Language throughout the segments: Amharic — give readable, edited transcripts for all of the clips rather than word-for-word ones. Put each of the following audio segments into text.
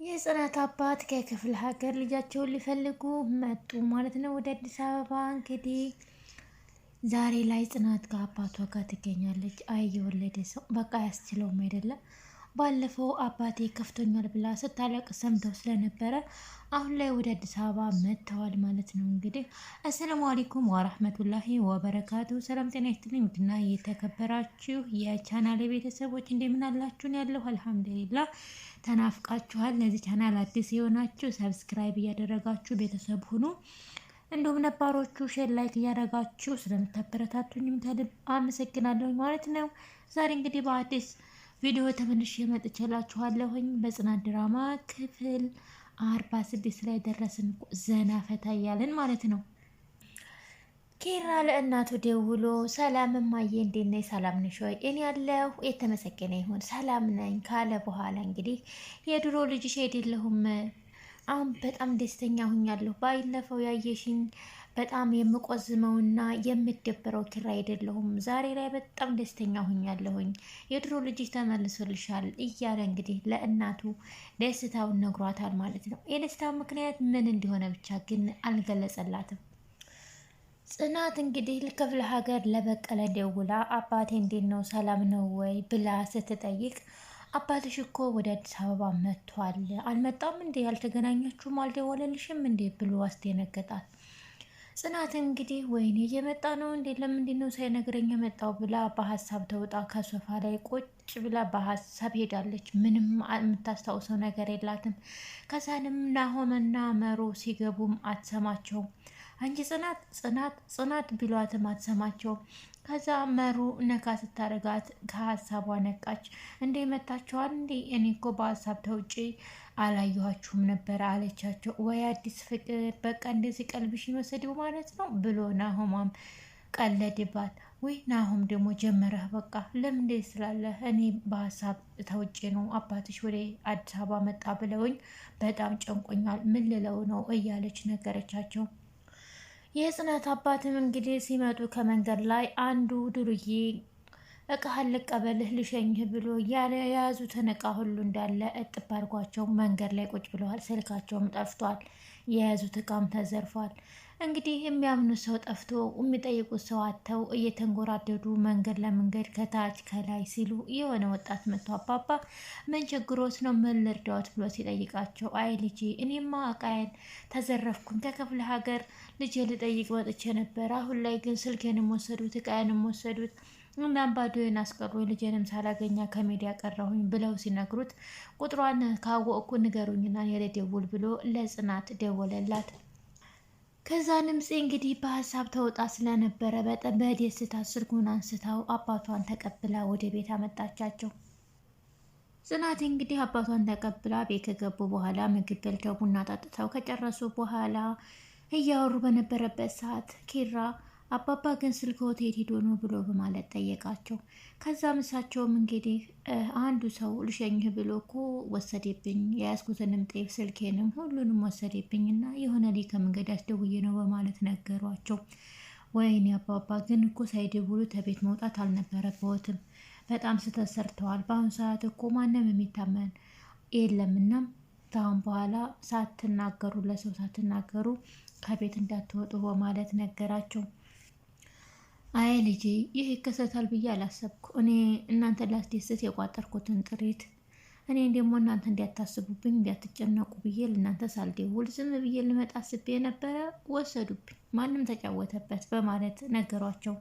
የጽናት አባት ከክፍለ ሀገር ልጃቸውን ሊፈልጉ መጡ ማለት ነው፣ ወደ አዲስ አበባ። እንግዲህ ዛሬ ላይ ጽናት ከአባቷ ጋር ትገኛለች። አይ የወለደ ሰው በቃ አያስችለውም አይደለም። ባለፈው አባቴ ከፍቶኛል ብላ ስታለቅስ ሰምተው ስለነበረ አሁን ላይ ወደ አዲስ አበባ መጥተዋል ማለት ነው። እንግዲህ አሰላሙ አለይኩም ወራህመቱላሂ ወበረካቱ። ሰላም ጤና ይስጥልኝ ውድና የተከበራችሁ የቻናሌ ቤተሰቦች፣ እንደምን አላችሁን? ያለሁ አልሐምዱሊላህ። ተናፍቃችኋል። ለዚህ ቻናል አዲስ የሆናችሁ subscribe እያደረጋችሁ ቤተሰብ ሁኑ። እንዲሁም ነባሮቹ share፣ like እያደረጋችሁ ስለምታበረታቱኝም ከልብ አመሰግናለሁ ማለት ነው። ዛሬ እንግዲህ በአዲስ ቪዲዮ ተመልሼ መጥቼላችኋለሁኝ። በጽናት ድራማ ክፍል 46 ላይ ደረስን። ዘና ፈታ እያልን ማለት ነው። ኪራ ለእናቱ ደውሎ ሰላም እማዬ፣ እንዴት ነሽ? ሰላም ነሽ ወይ? እኔ ያለሁ የተመሰገነ ይሁን ሰላም ነኝ ካለ በኋላ እንግዲህ የድሮ ልጅሽ አይደለሁም፣ አሁን በጣም ደስተኛ ሁኛለሁ። ባለፈው ያየሽኝ በጣም የምቆዝመውና የምደበረው ኪራ አይደለሁም። ዛሬ ላይ በጣም ደስተኛ ሁኛለሁኝ። የድሮ ልጅሽ ተመልሶልሻል እያለ እንግዲህ ለእናቱ ደስታውን ነግሯታል ማለት ነው። የደስታው ምክንያት ምን እንደሆነ ብቻ ግን አልገለጸላትም። ጽናት እንግዲህ ክፍለ ሀገር ለበቀለ ደውላ አባቴ እንዴት ነው፣ ሰላም ነው ወይ ብላ ስትጠይቅ አባትሽ እኮ ወደ አዲስ አበባ መጥቷል፣ አልመጣም እንዴ? አልተገናኛችሁም? አልደወለልሽም እንዴ? ብሎ አስደነገጣት። ጽናት እንግዲህ ወይኔ እየመጣ ነው እንዴ? ለምንድን ነው ሳይነግረኝ የመጣው ብላ በሀሳብ ተውጣ ከሶፋ ላይ ቁጭ ብላ በሀሳብ ሄዳለች። ምንም የምታስታውሰው ነገር የላትም። ከዛንም ናሆምና መሮ ሲገቡም አትሰማቸውም። አንቺ ጽናት ጽናት ጽናት ቢሏትም አትሰማቸውም። ከዛ መሩ ነካ ስታደርጋት ከሀሳቧ ነቃች። እንዴ መታችኋል እንዴ? እኔ እኮ በሀሳብ ተውጬ አላየኋችሁም ነበር አለቻቸው። ወይ አዲስ ፍቅር፣ በቃ እንደዚህ ቀልብሽን ወሰደው ማለት ነው ብሎ ናሆማም ቀለድባት። ወይ ናሆም ደግሞ ጀመረህ፣ በቃ ለምን እንደዚህ ስላለህ? እኔ በሀሳብ ተውጬ ነው፣ አባትሽ ወደ አዲስ አበባ መጣ ብለውኝ በጣም ጨንቆኛል፣ ምን ልለው ነው እያለች ነገረቻቸው። የጽናት አባትም እንግዲህ ሲመጡ ከመንገድ ላይ አንዱ ዱርዬ እቃህን ልቀበልህ ልሸኝህ ብሎ ያለ የያዙትን እቃ ሁሉ እንዳለ እጥብ አድርጓቸው መንገድ ላይ ቁጭ ብለዋል። ስልካቸውም ጠፍቷል። የያዙት እቃም ተዘርፏል። እንግዲህ የሚያምኑት ሰው ጠፍቶ የሚጠይቁት ሰው አጥተው እየተንጎራደዱ መንገድ ለመንገድ ከታች ከላይ ሲሉ የሆነ ወጣት መጥቶ አባባ ምን ችግሮት ነው፣ ምን ልርዳዎት ብሎ ሲጠይቃቸው አይ ልጄ፣ እኔማ እቃዬን ተዘረፍኩኝ፣ ከክፍለ ሀገር ልጄ ልጠይቅ መጥቼ ነበር። አሁን ላይ ግን ስልኬንም ወሰዱት፣ እቃዬንም ወሰዱት፣ እናም ባዶዬን አስቀሩኝ፣ ልጄንም ሳላገኛ ከሜዳ ቀረሁኝ ብለው ሲነግሩት ቁጥሯን ካወቅኩ ንገሩኝና ልደውል ብሎ ለጽናት ደወለላት። ከዛንም ጽ እንግዲህ በሀሳብ ተውጣ ስለነበረ በጣም በደስታ ስልኩን አንስታው አባቷን ተቀብላ ወደ ቤት አመጣቻቸው። ጽናት እንግዲህ አባቷን ተቀብላ ቤት ከገቡ በኋላ ምግብ በልተው ቡና ጠጥተው ከጨረሱ በኋላ እያወሩ በነበረበት ሰዓት ኪራ አባባ ግን ስልክዎት የት ሄዶ ነው ብሎ በማለት ጠየቃቸው። ከዛም እሳቸውም እንግዲህ አንዱ ሰው ልሸኝህ ብሎ እኮ ወሰደብኝ፣ የያዝኩትንም ጤፍ ስልኬንም ሁሉንም ወሰደብኝ እና የሆነ ልጅ ከመንገድ አስደውዬ ነው በማለት ነገሯቸው። ወይኔ አባባ ግን እኮ ሳይደውሉ ተቤት መውጣት አልነበረበትም። በጣም ስህተት ሰርተዋል። በአሁኑ ሰዓት እኮ ማንም የሚታመን የለምና ካሁን በኋላ ሳትናገሩ፣ ለሰው ሳትናገሩ ከቤት እንዳትወጡ በማለት ነገራቸው። አይ ልጄ፣ ይህ ይከሰታል ብዬ አላሰብኩ። እኔ እናንተን ላስደስት የቋጠርኩትን ጥሪት፣ እኔ ደግሞ እናንተ እንዲያታስቡብኝ እንዲያትጨነቁ ብዬ ለእናንተ ሳልደውል ዝም ብዬ ልመጣ አስቤ የነበረ ወሰዱብኝ፣ ማንም ተጫወተበት በማለት ነገሯቸው።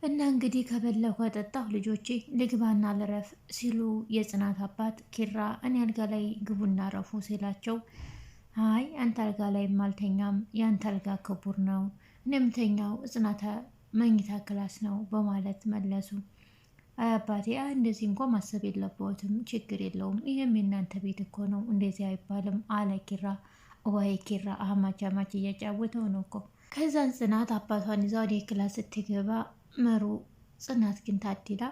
እና እንግዲህ ከበላሁ ከጠጣሁ ልጆቼ ልግባና ልረፍ ሲሉ የጽናት አባት ኪራ እኔ አልጋ ላይ ግቡና ረፉ ሲላቸው አይ አንተ አልጋ ላይ አልተኛም፣ የአንተ አልጋ ክቡር ነው፣ እኔ የምተኛው ጽናት መኝታ class ነው በማለት መለሱ። አይ አባቴ እንደዚህ እንኳ ማሰብ የለብዎትም፣ ችግር የለውም፣ ይህም የእናንተ ቤት እኮ ነው፣ እንደዚህ አይባልም አለ ኪራ። ወይ ኪራ አማች አማች እያጫወተው ነው እኮ። ከዛን ጽናት አባቷን ይዛ ወደ class ስትገባ መሩ ጽናት ግን ታድላ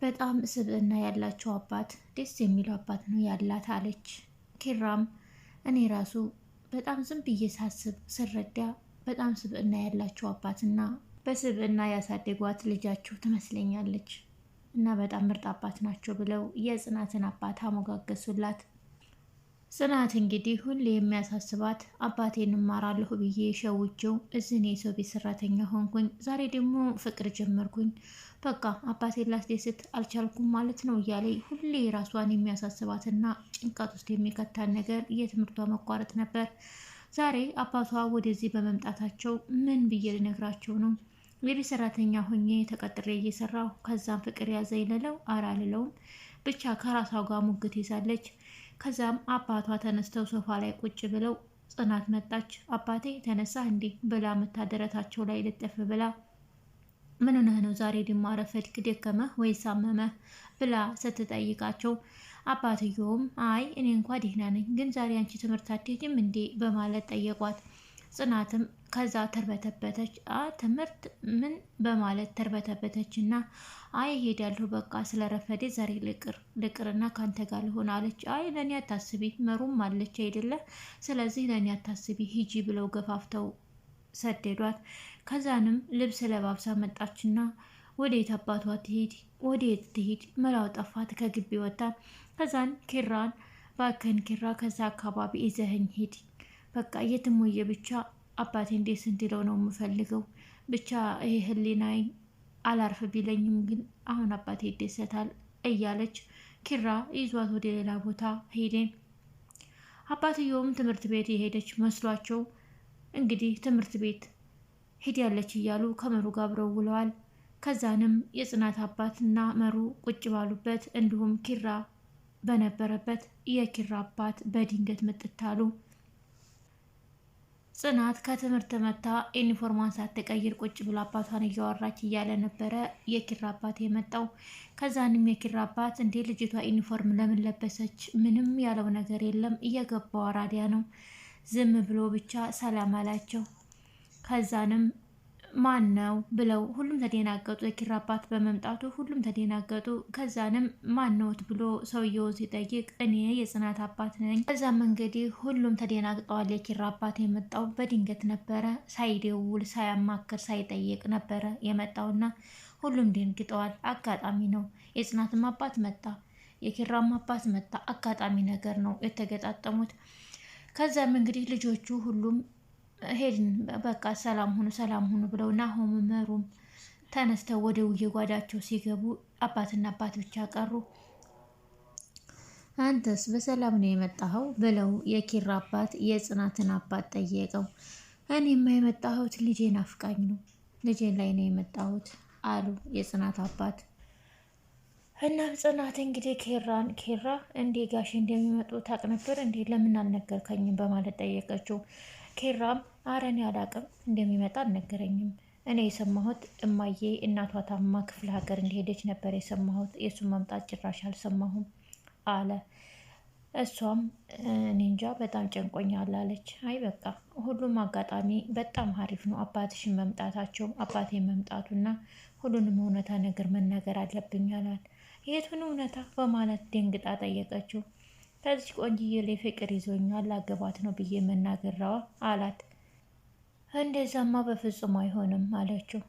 በጣም ስብዕና ያላቸው አባት፣ ደስ የሚሉ አባት ነው ያላት አለች። ኪራም እኔ ራሱ በጣም ዝም ብዬ ሳስብ ስረዳ በጣም ስብዕና ያላቸው አባትና በስብዕና ያሳደጓት ልጃቸው ትመስለኛለች። እና በጣም ምርጥ አባት ናቸው ብለው የጽናትን አባት አሞጋገሱላት። ጽናት እንግዲህ ሁሌ የሚያሳስባት አባቴን እማራለሁ ብዬ ሸውጄው እዚህ የሰው ቤት ሰራተኛ ሆንኩኝ፣ ዛሬ ደግሞ ፍቅር ጀመርኩኝ፣ በቃ አባቴን ላስደስት አልቻልኩም ማለት ነው እያለ ሁሌ ራሷን የሚያሳስባትና ጭንቀት ውስጥ የሚከታን ነገር የትምህርቷ መቋረጥ ነበር። ዛሬ አባቷ ወደዚህ በመምጣታቸው ምን ብዬ ልነግራቸው ነው? የቤት ሰራተኛ ሆኜ ተቀጥሬ እየሰራሁ ከዛም ፍቅር ያዘኝ ልለው ኧረ አልለውም። ብቻ ከራሷ ጋር ሙግት ይዛለች። ከዛም አባቷ ተነስተው ሶፋ ላይ ቁጭ ብለው ጽናት መጣች። አባቴ ተነሳ እንዴ ብላ መታደረታቸው ላይ ልጥፍ ብላ ምን ሆነህ ነው ዛሬ ድማ ረፈድክ? ደከመህ ወይስ አመመህ? ብላ ስትጠይቃቸው አባትየውም አይ እኔ እንኳ ደህና ነኝ፣ ግን ዛሬ አንቺ ትምህርት አትሄጂም እንዴ በማለት ጠየቋት። ጽናትም ከዛ ተርበተበተች። ትምህርት ምን በማለት ተርበተበተች እና አይ እሄዳለሁ በቃ ስለረፈዴ ዛሬ ልቅር ልቅርና ካንተ ጋር ልሆን አለች። አይ ለእኔ አታስቢ መሩም አለች አይደለ? ስለዚህ ለእኔ አታስቢ ሂጂ ብለው ገፋፍተው ሰደዷት። ከዛንም ልብስ ለባብሳ መጣችና ወዴት አባቷ ትሄድ ወዴት ትሄድ መላው ጠፋት። ከግቢ ወጣ። ከዛን ኪራን ባከን ኪራ ከዛ አካባቢ ይዘኸኝ ሂድ በቃ የትም ውዬ ብቻ አባቴ እንዴት እንዲለው ነው የምፈልገው። ብቻ ይሄ ህሊናዬ አላርፍ ቢለኝም ግን አሁን አባቴ ይደሰታል እያለች ኪራ ይዟት ወደ ሌላ ቦታ ሄደ። አባትየውም ትምህርት ቤት የሄደች መስሏቸው እንግዲህ ትምህርት ቤት ሄዳለች እያሉ ከመሩ ጋር አብረው ውለዋል። ከዛንም የጽናት አባትና መሩ ቁጭ ባሉበት እንዲሁም ኪራ በነበረበት የኪራ አባት በድንገት መጥታሉ። ጽናት ከትምህርት መታ ዩኒፎርሟን ሳትቀይር ቁጭ ብሎ አባቷን እያወራች እያለ ነበረ የኪራ አባት የመጣው። ከዛንም የኪራ አባት እንዴ ልጅቷ ዩኒፎርም ለምን ለበሰች? ምንም ያለው ነገር የለም። እየገባው አራዲያ ነው። ዝም ብሎ ብቻ ሰላም አላቸው። ከዛንም ማን ነው ብለው ሁሉም ተደናገጡ። የኪራ አባት በመምጣቱ ሁሉም ተደናገጡ። ከዛንም ማን ነዎት ብሎ ሰውየውን ሲጠይቅ እኔ የጽናት አባት ነኝ። ከዛም እንግዲህ ሁሉም ተደናግጠዋል። የኪራ አባት የመጣው በድንገት ነበረ። ሳይደውል ሳያማክር ሳይጠይቅ ነበረ የመጣውና ሁሉም ደንግጠዋል። አጋጣሚ ነው። የጽናትም አባት መጣ፣ የኪራም አባት መጣ። አጋጣሚ ነገር ነው የተገጣጠሙት። ከዛም እንግዲህ ልጆቹ ሁሉም ሄድን በቃ ሰላም ሁኑ ሰላም ሁኑ ብለው ናሆም መሩም ተነስተው ወደ ውዬ ጓዳቸው ሲገቡ አባትና አባት ብቻ ቀሩ። አንተስ በሰላም ነው የመጣኸው ብለው የኪራ አባት የጽናትን አባት ጠየቀው። እኔማ የመጣሁት ልጄን አፍቃኝ ነው፣ ልጄን ላይ ነው የመጣሁት አሉ የጽናት አባት። እናም ጽናት እንግዲህ ኪራን ኪራ እንዴ ጋሽ እንደሚመጡ ታውቅ ነበር እንዴ ለምን አልነገርከኝም? በማለት ጠየቀችው። ኪራም ኧረ እኔ አላቅም እንደሚመጣ አልነገረኝም። እኔ የሰማሁት እማዬ እናቷ ታማ ክፍለ ሀገር እንደሄደች ነበር የሰማሁት። የእሱን መምጣት ጭራሽ አልሰማሁም አለ። እሷም እኔ እንጃ በጣም ጨንቆኛል አለች። አይ በቃ ሁሉም አጋጣሚ በጣም አሪፍ ነው፣ አባትሽን መምጣታቸው አባቴ መምጣቱና ሁሉንም እውነታ ነገር መናገር አለብኝ አሏል። የቱን እውነታ በማለት ደንግጣ ጠየቀችው። ከዚች ቆንጅዬ ላይ ፍቅር ይዞኛል ላገባት ነው ብዬ መናገራዋ አላት። እንደዛማ በፍጹም አይሆንም አለችው።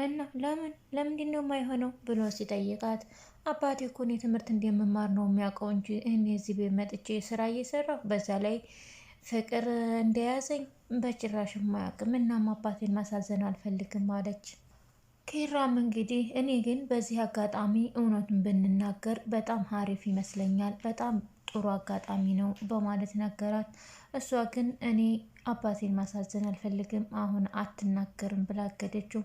እና ለምን ለምንድን ነው የማይሆነው ብሎ ሲጠይቃት አባቴ እኮ እኔ ትምህርት እንደምማር ነው የሚያውቀው እንጂ እኔ እዚህ ቤት መጥቼ ስራ እየሰራሁ በዛ ላይ ፍቅር እንደያዘኝ በጭራሽ የማያውቅም። እናም አባቴን ማሳዘን አልፈልግም አለች። ኪራም እንግዲህ እኔ ግን በዚህ አጋጣሚ እውነቱን ብንናገር በጣም ሀሪፍ ይመስለኛል፣ በጣም ጥሩ አጋጣሚ ነው በማለት ነገራት። እሷ ግን እኔ አባቴን ማሳዘን አልፈልግም፣ አሁን አትናገርም ብላ አገደችው።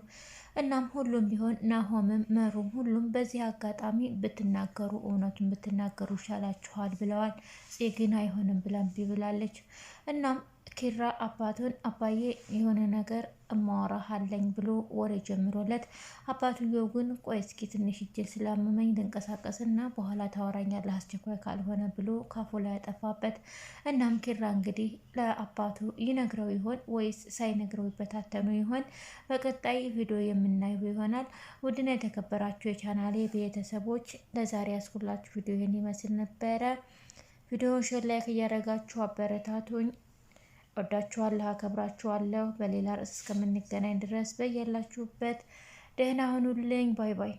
እናም ሁሉም ቢሆን ናሆምም መሩም ሁሉም በዚህ አጋጣሚ ብትናገሩ እውነቱን ብትናገሩ ይሻላችኋል ብለዋል። ጽ ግን አይሆንም ብላ እምቢ ብላለች። እናም ኪራ አባቱን አባዬ የሆነ ነገር እማወራህ አለኝ ብሎ ወሬ ጀምሮለት፣ አባትየው ግን ቆይ እስኪ ትንሽ እጄ ስላመመኝ ልንቀሳቀስና በኋላ ታወራኛለህ አስቸኳይ ካልሆነ ብሎ ካፉ ላይ ያጠፋበት። እናም ኪራ እንግዲህ ለአባቱ ይነግረው ይሆን ወይስ ሳይነግረው ይበታተኑ ይሆን? በቀጣይ ቪዲዮ የምናየው ይሆናል። ውድና የተከበራችሁ የቻናሌ ቤተሰቦች ለዛሬ ያስኩላችሁ ቪዲዮ ይህን ይመስል ነበረ። ቪዲዮውን share፣ like እያደረጋችሁ አበረታቱኝ። ወዳችኋለሁ፣ አከብራችኋለሁ። በሌላ ርዕስ እስከምንገናኝ ድረስ በያላችሁበት ደህና ሁኑልኝ። Bye bye።